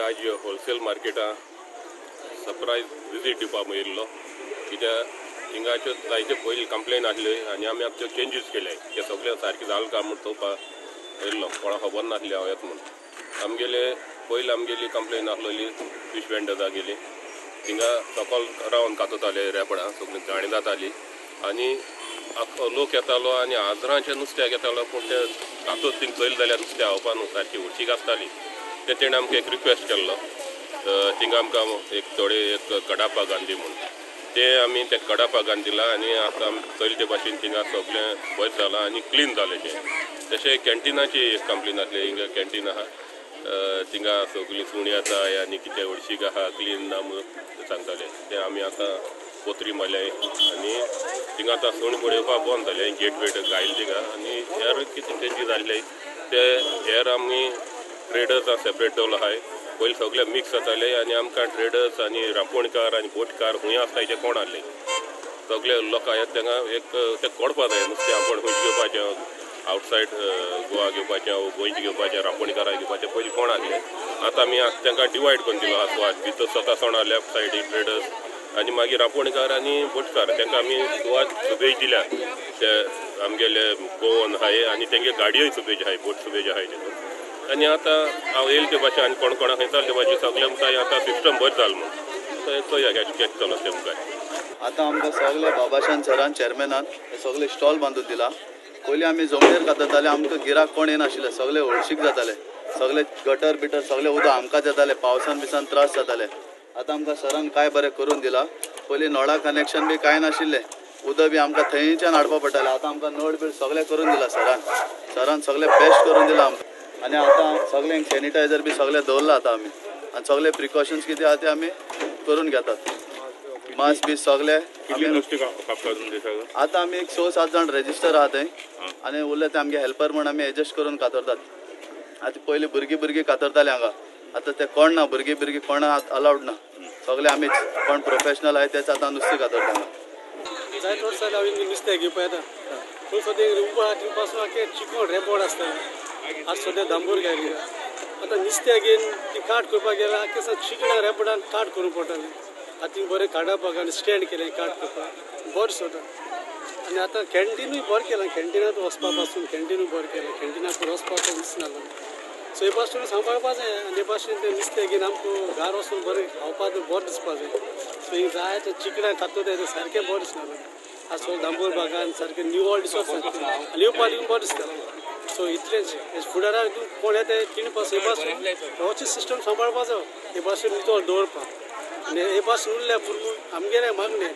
आज wholesale मार्केटां surprise visit दिवपाक येयल्लो कित्याक हिंगाच्यो जायते पयलीं कंप्लेन आसल्यो आनी आमी आतां त्यो चेंजीस केले ते सगळे सारकें जालें काय म्हूण चोवपाक येयल्लो. कोणाक खबर नासली हांव येता म्हूण. आमगेले पयलीं आमगेली कंप्लेन आसलेली फिश वेंडर्सागेली. थिंगा सकल रावन कातताले रेपडां सगळीं घाणी जाताली आनी लोक येतालो आनी हजरांचें नुस्त्याक येतालो पूण ते कातूच थिंग चोयलें जाल्यार नुस्तें खावपा न्हू सारकी हळशीक आसताली. ते तेणें आमकां एक रिक्वेस्ट केल्लो थिंगा आमकां एक थोडे एक कडापा गांधी म्हूण ते आमी ते कडापा गांधी दिला आनी आतां आमी चोयले ते भाशेन थिंगा सगळें बरें जालां आनी क्लीन जालें तें. तशें कॅन्टिनाची एक कंप्लेन आसली. हिंगा कॅन्टीन आहा थिंगा सगळीं सुणी आसा आनी कितें हळशीक आहा क्लीन ना म्हूण सांगताले. ते आमी आतां पोत्री मारले आनी थिंगा आतां सुणी पळोवपाक बंद जालें. गेट वेट घायले थिंगा आनी हेर कितें चेंजीस जाल्ले ते हेर आमी ट्रेडर्सां सेपरेट दवरलो आहाय. पयलीं सगळे मिक्स जाताले आनी आमकां ट्रेडर्स आनी रांपोणकार आनी बोटकार खूंय आसता ते कोण आहले सगळे लोक येता तेंगा एक ते कोडपा जाय नुस्तें आपूण खंयचें घेवपाचें आवटसायड गोवा घेवपाचें गोंयचें घेवपाचें रांपोणकारां घेवपाचें पयलीं कोण आहले. आतां आमी तांकां डिवायड करून दिलो आहा सुवात भितर स्वता लेफ्ट सायडी ट्रेडर्स आनी मागीर रांपोणकार आनी बोटकार तांकां आमी सुवात सुबेज दिल्या. ते आमगेले गोवन आहाय आनी तेंगे गाडयोय सुबेज आहाय बोट सुबेज आहाय तितून. आनी आतां हांव येयले ते भाशेन आनी कोण कोणाक खंय चल्ले ते भाशेन सगळें मुखार आतां सिस्टम बरें जालें म्हूण चोया कशें चलता तें मुखार. आतां आमकां सगळे बाबाशान सरान चेअरमॅनान सगळे स्टॉल बांदून दिला. पयलीं आमी जमनीर कातताले आमकां गिराक कोण येनाशिल्ले सगळे हळशीक जाताले सगळे गटर बिटर सगळे उदक आमकांच येताले पावसान बिसान त्रास जाताले. आतां आमकां सरान काय बरें करून दिला. पयलीं नळा कनेक्शन बी कांय नाशिल्लें उदक बी आमकां थंयच्यान हाडपा पडटालें. आतां आमकां नळ बीळ सगळें करून दिला सरान. सरान सगळें बेस्ट करून दिलां आमकां. आनी आतां सगळ्यांक सॅनिटायझर बी सगळें दवरलां आतां आमी आनी सगळे प्रिकॉशन्स कितें आहा ते आमी करून घेतात. मास्क बी सगळे. आतां आमी एक 6-7 जाण रेजिस्टर आहा थंय आनी उरले ते आमगे हेल्पर म्हूण आमी एडजस्ट करून कातरतात. आतां पयलीं भुरगीं भुरगीं कातरताले हांगा आतां ते कोण ना भुरगीं भुरगीं कोण अलावड ना सगळे आमीच कोण प्रोफेशनल आहाय तेच आतां नुस्तें कातरता हांगा. जायते वर्सां जाली हांवें नुस्तें घेवपा येता पूण सद्या उबो आहा थंय पासून आख्खें चिकण रेबोड आसता. आज सद्या दांबूर गेली आतां नुस्तें घेवन ती काट करपाक गेल्यार आख्खें चिकणां रेबडान काट करूंक पडटालें. आतां थिंग बरें काडपाक आनी स्टँड केलें काट करपाक बरें सोदा. आनी आतां कॅन्टिनूय बरें केलां. कॅन्टिनांत वचपा पासून कॅन्टिनूय बरें केलें. कॅन्टिनाक वचपाक दिसना. सो हे पासून सांबाळपा जाय आनी हे पासून तें नुस्तें घेवन आमकां घार वचून बरें खावपाक बरें दिसपा जाय. सो हिंग जाय तें चिकणां खातो तें सारकें बरें दिसना. आज सगळें दांबूर बागान सारकें निवळ दिसप सारकें आनी येवपाक बी बरें दिसता. सो इतलेंच फुडाराक कोण येता तिणें पासून हे पासून होच सिस्टम सांबाळपा जाय. हे पासून नितळ दवरपाक आनी हे पासून उरल्या पुरो आमगेलें मागणें.